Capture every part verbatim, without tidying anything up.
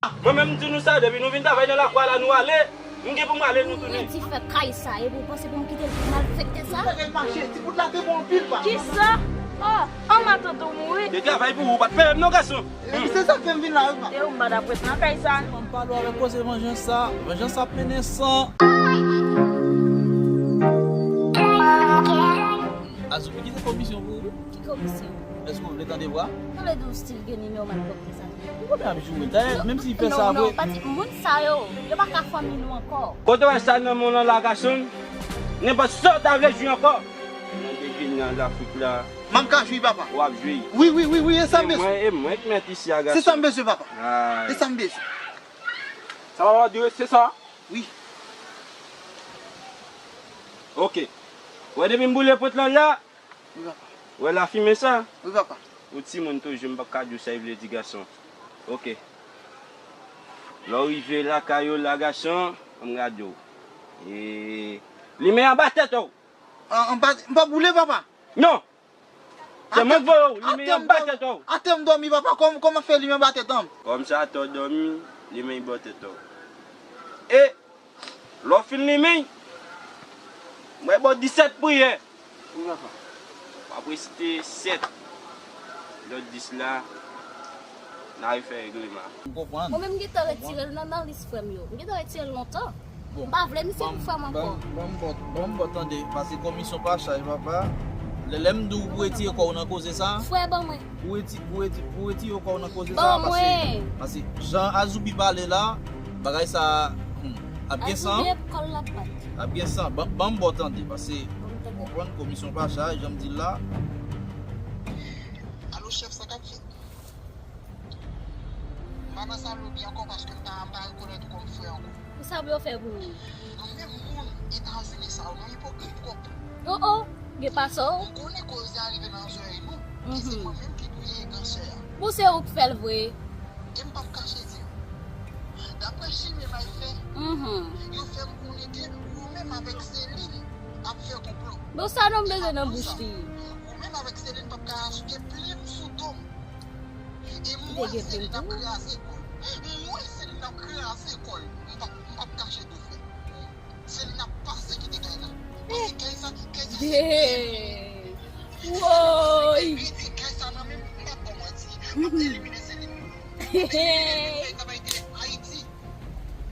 Mwen menm, m di nou sa, depi nou vin travay nan lakou a la, nou ale. M gen pou m ale, nou tounen. Mwen di fè kay sa, epi w panse pou m kite l pou malfektè sa? Bagay mache, ti bout la te bon anpil, pa. Kisa? Oh, an matant ou mouri. Te travay pou ou, ou pa t peye m non, gason. Epi se sa k fè m vin la, wi, pa. E ou m pa t ap ret nan kay sa. M pale w avèk koze vanjans sa. Vanjans ap mennen san. Azoubi, ki se komisyon pou ou? Ki komisyon? Èske w vle tande vwa? Tande di w stil gen nimewo malpwòpte sa. Ou konn ap joure. Dayè, menm si l fè sa vre. Non, non, pati moun sa yo, yo pa ka fanmi nou ankò. Kote w wè sa nan men w lan la, gason? Nenpòt sa w ta vle jwi ankò. Mwen te vin nan Lafrik la. M ap ka jwi, papa. W ap jwi. Wi, wi, wi, wi, e sa m bezwen. E mwen, e mwen k mèt isi a, gason. Se sa m bezwen, papa. E sa m bezwen. Sa papa di w, se sa? Wi. Ok. Wè depi m boule pwent lan la, wi, papa. Wè lafimen sa? Wi, papa. Ou timoun toujou, m p ap ka di w sa l vle di, gason. Ok. Lè w rive lakay ou la, gason, ann gade w. E, limen anba tèt ou. An, anba, m p ap boule, papa. Non. Se mwen k voye w, limen anba tèt ou. Atè m dòmi, papa, kòm, kòman fè limen anba tèt an? Kòm sa, atè w dòmi, limen anba tèt ou. E, lè w fin limen, mwen ba w disèt priyè. Wi, papa. W ap resite sèt. Lòt dis la, n a refè regleman. M konprann. Mwen menm, m gentan retire l nan, nan lis frè m yo. M gentan retire l lontan. Bon. M pa vle misye pou frè m ankò. Ban m, ban m, ban m bò, ban m bò tande, paske komisyon pa chay, papa. Lè, lè m di w pou retire kò w nan koze sa. Frè, ban mwen. Pou reti-, pou reti-, pou retire kò w nan koze sa, paske, paske jan Azoubi pale la, bagay sa, hmm, ap gen san. Azoubi ap kòl la pat. Ap gen san. Ban, ban m bò tande, paske, ou konprann, komisyon pa chay, jan m di l la. Alo, chèf, sa k ap fèt? M pa nan sa lobi ankò paske m pa, m pa rekonèt ou kòm frè ankò. Pou sa pou yo fè pou ou? Anfen, moun Etazini sa yo, nou ipokrit twòp. Oh, oh, gen pa sa w. M konnen koze a rive nan zòrèy nou, e se mwen menm ki touye gansè a. Bon, se ou k fè l vre. E m p ap kache di w. Daprè chimen m al fè, yo fè m konnen ke ou menm avèk Celine ap fè konplo. Bon, sa nou bezwen nan bouch li. Ou menm avèk Celine p ap ka achte plim sou do m. E m wè Celine ap kraze kò l. M wè Celine ap kraze kò l. M p ap, m p ap kache di w, frè. Celine ap pase kite kay la. Paske kay sa, kay sa se byen. Woy! Epi di kay sa nan men m, m p ap ba w manti. M ap elimine Celine. M ap elimine Celine nan Ayiti.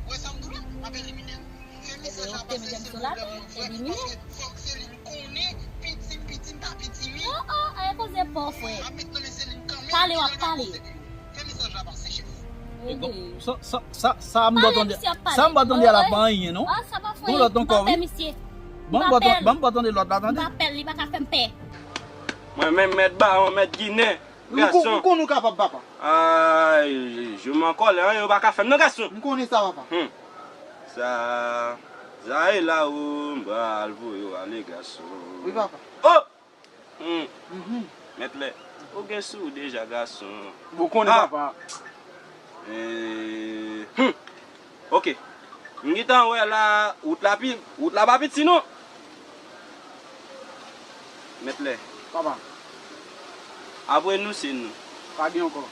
Ou wè sa m di w la? M ap elimine l. Fè mesaj la pase, se pwoblèm mwen, frè. Paske fòk Celine konnen, piti m, piti m pa piti li. Oh, oh, e koze pa w, frè. M ap met nan men Celine kanmenm. Pale, w ap pale. Fè mesaj la pase, chèf. Sa, sa, sa, sa m bò tande, sa m bò tande a la pa anyen, non. Gon lòt ankò, wi. Ban m bò tande, ban m bò tande lòt la, tande. M pa pè l, li pa ka fè m pè. Mwen menm, mèt Bawon, mèt Ginen. Gason. M konn ou kapab, papa. Ay, je, je m an kòlè, anyen yo pa ka fè m non, gason. M konnen sa, papa. Hmm. Sa, sa e la ou m pral voye w ale, gason. Wi, papa. Oh! Hmm. Mèt lè. Ou gen sou ou deja, gason. Ou konnen, papa. Eh, hmm. Ok. M gentan wè la, wout la pi, wout la pa piti non. Mèt lè. Papa. Apre nou, se nou. Pa gen ankò.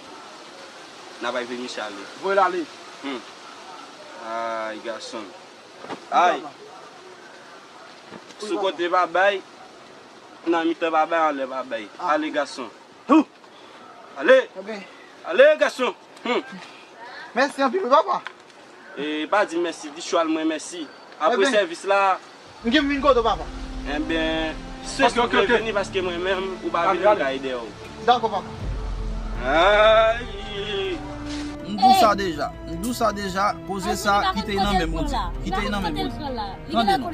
N ap bay vini chale. Voye l ale. Hmm. Ay, gason. Ay. Sou kote pa bay, nan mitan pa bay, anlè pa bay. Ale, gason. Hou! Ale! Ale, gason! Hmm. Mèsi anpil, wi, papa. E pa di mèsi, di chwal mwen mèsi. Apre sèvis la. M gen vin kote w, papa. Enben, se sou vini paske mwen menm, ou pa vini, m ka ede w. Dakò, papa. Ay! M di w sa deja. M di w sa deja. Koze sa, kite l nan men Bondye. Kite l nan men Bondye. Tande non.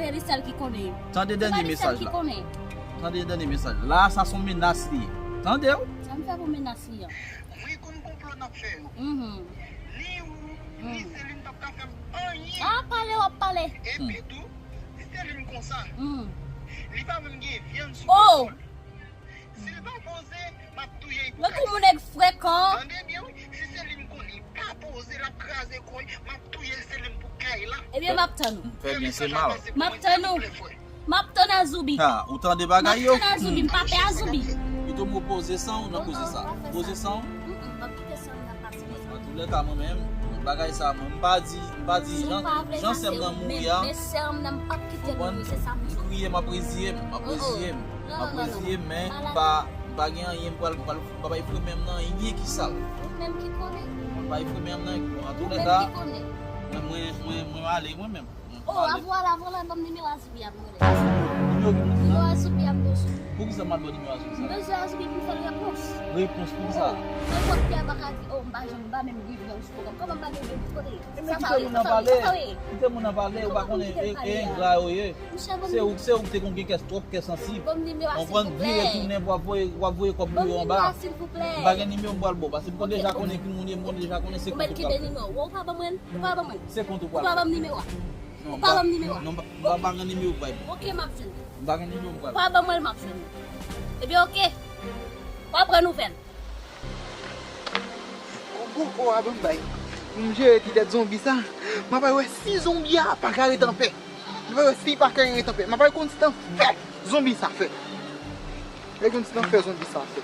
Tande dènye mesaj la. Tande dènye mesaj la. La, sa se yon menas li ye. Tande w? Sa m fè pou menas li an? Mwen konn konplo n ap fè yo. Mhm. Ni ou, ni Celine p ap ka fè m anyen. A, pale w ap pale. Epi tou, si Celine konsa, li pa menm gen vyann sou kò l. Si l pa poze, m ap touye l pou kay la. Mwen kou moun nèg frekan. Tande byen, wi. Si Celine konn li pa poze, l ap kraze kò l, m ap touye l, Celine, pou kay la. Ebyen, m ap tann ou. Fè byen, se mal. M ap tann ou. M ap tann Azoubi. Ha, ou tande bagay yo? M ap tann Azoubi, m pa pè Azoubi. Pito m poze san w nan koze sa. Poze san w. Mm, mm, m p ap kite san m nan pase. Antoulèka, mwen menm, m Bagay sa, mwen, m pa di, m pa di, jan, jan sè m nan mouri a, konprann, m kriye, m ap reziye m, m ap reziye m, m ap reziye m, men m pa, m pa gen anyen, m pral, m pral, m pa bay fremen m nan anyen ki sal. Ou menm ki konnen. M pa bay fremen m nan, antoulèka, mwen, mwen, mwen, mwen ale, mwen menm. Oh, avwa la, avwa la, ban m nimewo Azoubi a pou mwen. Nimewo ki pou sa? Nimewo Azoubi a pou mwen. Poukisa m al ba w nimewo Azoubi sa? M bezwen Azoubi pou m fè l repons. Repons poukisa? Oh, nenpòt ki a pa ka di, oh, m pa janm, m pa menm rive nan sou pwogram. Kòman m pa gen, gen kote? Sa sa ye, sa sa ye, sa sa ye. Kite moun nan pale, ou pa konnen e, e engra yo ye. Se ou, se ou ki te konn gen kè, twòp kè sansib. Konprann, vire tounen pou w ap voye, w ap voye kòb pou yo anba. M pa gen nimewo m pral ba w, paske m konn deja konnen ki moun ye, m konn deja konnen se kont ou pral. Ou mèt kite nimewo. Ou pa ban mwen l, ou pa ban mwen l. Se kont ou pral. Ou pa ban m nimewo a. Non, ou pa ban m nimewo a. Non, m pa, m pa, m pa gen nimewo pou bay. Oke, m ap jwenn. M pa gen nimewo pou bay. Ou pa ban mwen l, m ap jwenn. Ebyen, oke. W a pran nouvèl. Bon, bon, bon, a ban m bay. M jere ti tèt zonbi sa. M ap wè si zonbi a pa ka ret anpè. M ap wè si pa ka ret anpè. M ap wè konn ti tan fè zonbi sa fè. E konn ti tan fè zonbi sa fè.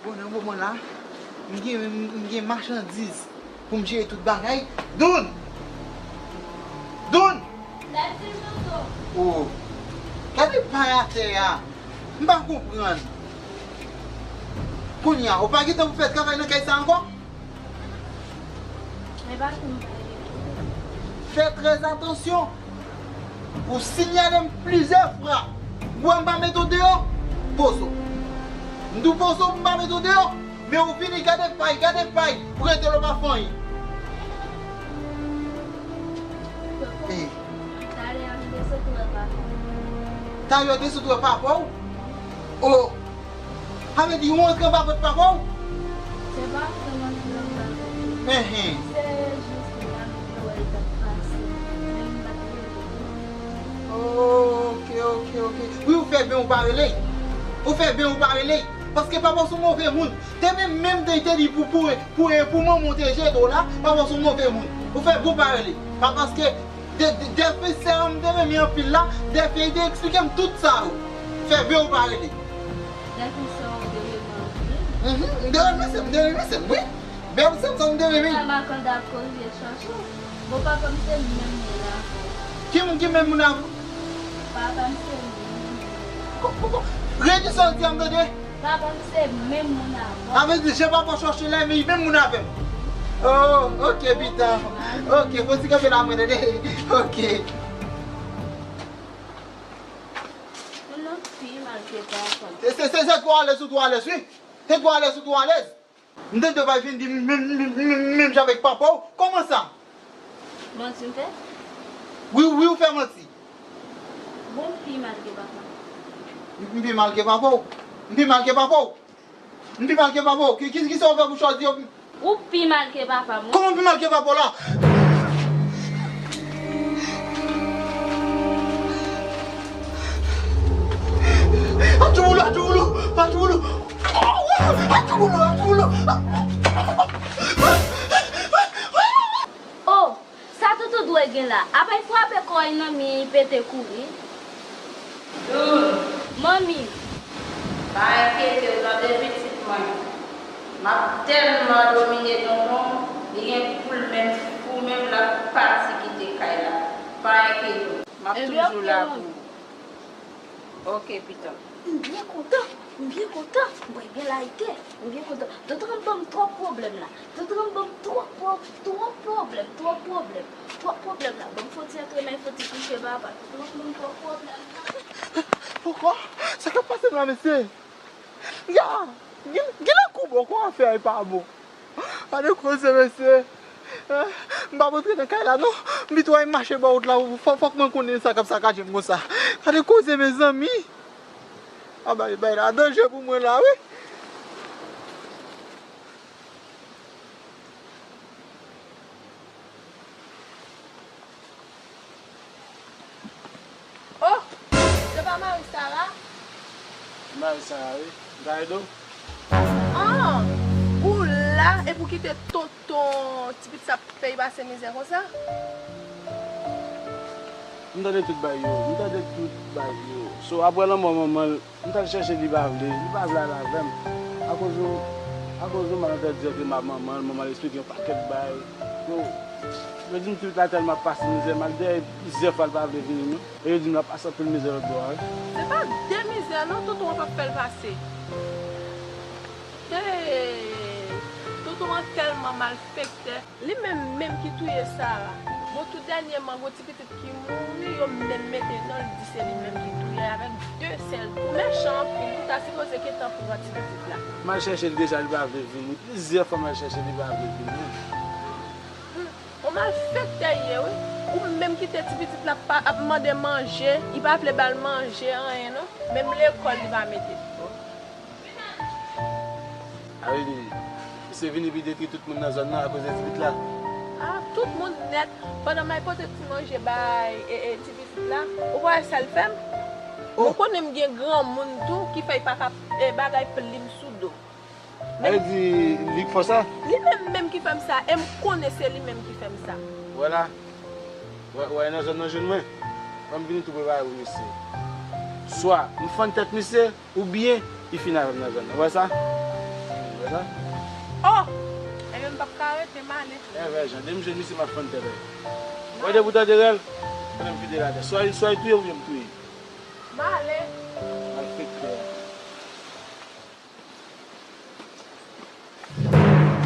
Bon, nan moman la, m gen, m gen machandiz pou m jere tout bagay. Doun! Doun! Mèsi, Toto. Oh. Gade pay atè a. M pa konprann. Kounye a, ou pa gen tan pou fè travay nan kay sa ankò? Men pa tou m pa gen tan. Fè trè atansyon. Ou sinyale m plizyè fwa. Ou wè m pa mete w deyò? Pozo. M di w pozo pou m pa mete w deyò. Men ou vini gade pay, gade pay, ou rete la w pa fè anyen. Talè a m te sot wè papa w. Talè a w te sot wè papa w? O! Sa vle di ou antre anba vant papa w? Se pa antre m antre anba vant li. Enhen. Se jis m ta vle wè l t ap pase. Men m pa t rele. Oke, oke, oke. Wi, ou fè byen ou pa rele. Ou fè byen ou pa rele. Paske papa w se yon move moun. Te menm, menm te, te di pou, pou, pou, pou manman w te jete w la, papa w se yon move moun. Ou fè byen ou pa rele. Pa paske de, de, depi sè an m te renmen anpil la, depi te eksplike m tout sa yo. Fè byen ou pa rele. Depi sè w te renmen anpil? Mhm, m te renmen sè m, m te renmen sè m, wi. Bèl sè m sa m te renmen. Sa makanda ap koze chòche. Bon, papa m se menm moun avè w. Ki moun ki menm moun avè w? Papa m se menm moun avè w. Ko-, ko-, ko-, redi sa w di a m tande. Papa m se menm moun avè w. Sa vle di jan papa w chòche la, men li menm moun avè m. Oh, oke, pita. Oke, fò ti kanpe la mwen tande. Oke. Moun nan pi mal ke papa m. Se, se, se, se twò alèz ou twò alèz, wi. Se twò alèz ou twò alèz. M tande w pa vin di m menm, menm, menm, menm jan avèk papa w. Kòman sa? Manti m fè? Wi, wi, ou fè manti. Bon, m pi mal ke papa m. M, m pi mal ke papa w? M pi mal ke papa w? M pi mal ke papa w? Ki, ki, kisa w fè pou chòdi yo? Ou pi mal ke papa m, wi. Kòman m pi mal ke papa w la? Atchouboulou, atchouboulou, atchouboulou. Oh, atchouboulou, atchouboulou. Oh, sa toutou dwe gen la. Apa l frape kò l nan mi, l pete kouri. Doun. Manmi. Pa enkyete w tande pitit mwen. M ap tèlman domine tonton, li gen pou l menm fou menm l ap pati kite kay la. Pa enkyete w. M ap toujou la pou ou. Oke, pita. M byen kontan, m byen kontan. Mwen gen layite, m byen kontan. Dotran ban m twòp pwoblèm la. Dotran ban m twòp, twòp, twòp pwoblèm, twòp pwoblèm, twòp pwoblèm la. Ban m foti antre men foti kouche papa. Dotran ban m twòp pwoblèm. Poko, sa k ap pase m la, mesye? Ya, gen, gen lakou bò, kòman fè a pa bon? Gade koze, mesye. Eh, m p ap rantre nan kay la, non. M pito al mache bò wout la, fò, fòk mwen konnen sa k ap sakaje m konsa. Gade koze, mezanmi. A bay, bay la danje pou mwen la, wi. Oh, se pa mari Sara? Mari Sara, wi. Gade w. Ah, ou la A, e pou kite tonton ti pitit sa ap fè y pase mizè konsa? M tande tout bagay yo, m tande tout bagay yo. So, apre lanmò manman l, m t al chèche li, li pa vle, li pa vle al avè m. Akoz yon, akoz yon malentèdi ant li ak manman l, manman l eksplike yon pakèt bagay. Yo, yo di m ti pitit la tèlman ap pase mizè, m al dèyè plizyè fwa, li pa vle vini non. E yo di m l ap pase anpil mizè lòt bò a, wi. Se pa de mizè non, tonton an p ap fè l pase. Hey! Tonton an tèlman malfektè. Li menm menm ki touye Sara. Bon, tou dènyèman, gon ti pitit ki mouri, yo menm mete non, li di se li menm ki touye avèk de sèl kou. Mechan anpil, ou ta sipoze gentan pran ti pitit la. M al chèche l deja, li pa vle vini. Plizyè fwa m al chèche l, li pa vle vini. Yon malfektè l ye, wi. Ou menm kite ti pitit la pa, ap mande manje, li pa vle ba l manje, anyen non. Menm lekòl li pa mete l. A vle di, misye vini epi detwi tout moun nan zòn nan akoz de ti pitit la. A, tout moun nèt. Pandan m al pote ti manje bay, e, e, ti pitit la, ou pa wè sa l fè m? Oh. Ou konnen m gen granmoun tou ki fè l pa ka, e, bagay plim sou do. A vle di, li k fè w sa? Li menm menm ki fè m sa, e m konnen se li menm ki fè m sa. Vwala. Wè, wè, nan zòn nan jwenn mwen. Ban m vini tou prepare pou misye. Swa m fann tèt misye, oubyen li fin avè m nan zòn nan. Ou wè sa? Ou wè sa? Oh! Ebyen, m p ap ka rete, m ale. Evè, jan de m jwenn misye, m ap fann tèt li. Wè, depi w tande rèl, konnen m vide l atè. Swa, swa li touye oubyen m touye. M ale. Malfektè.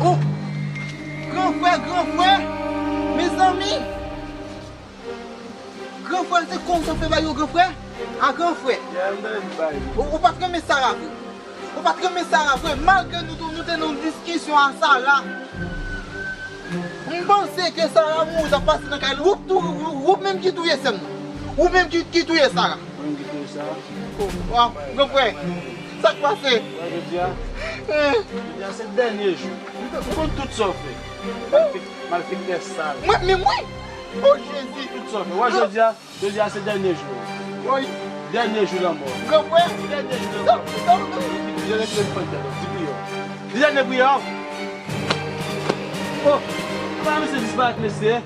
Oh! Gran frè, gran frè! Mezanmi! Gran frè, se konsa w fè bagay yo, gran frè? A, gran frè. Ou, ou pa t renmen Sara vre. Ou pa t renmen Sara vre. Malgre nou, nou te nan yon diskisyon a Sara. M panse ke Sara mouri, t ap pase nan kay li. Ou, ou, ou, ou menm ki touye sè m nan. Ou menm ki, ki touye Sara. Ou menm ki touye Sara. Oh, wa, gran frè. Sa k pase? Wè, jodi a, jodi a se dènye jou. Ou konn tout sa w fè. Malfek-, malfektè sal. Mwen menm, wi. Oh, Jezi. Tout sa w fè. Wè, jodi a, jodi a se dènye jou. Wi. Dènye jou lanmò. Gran frè. Dènye jou lanmò. Dènye priyè. Di dènye priyè. Oh, pa misye disparèt, mesye.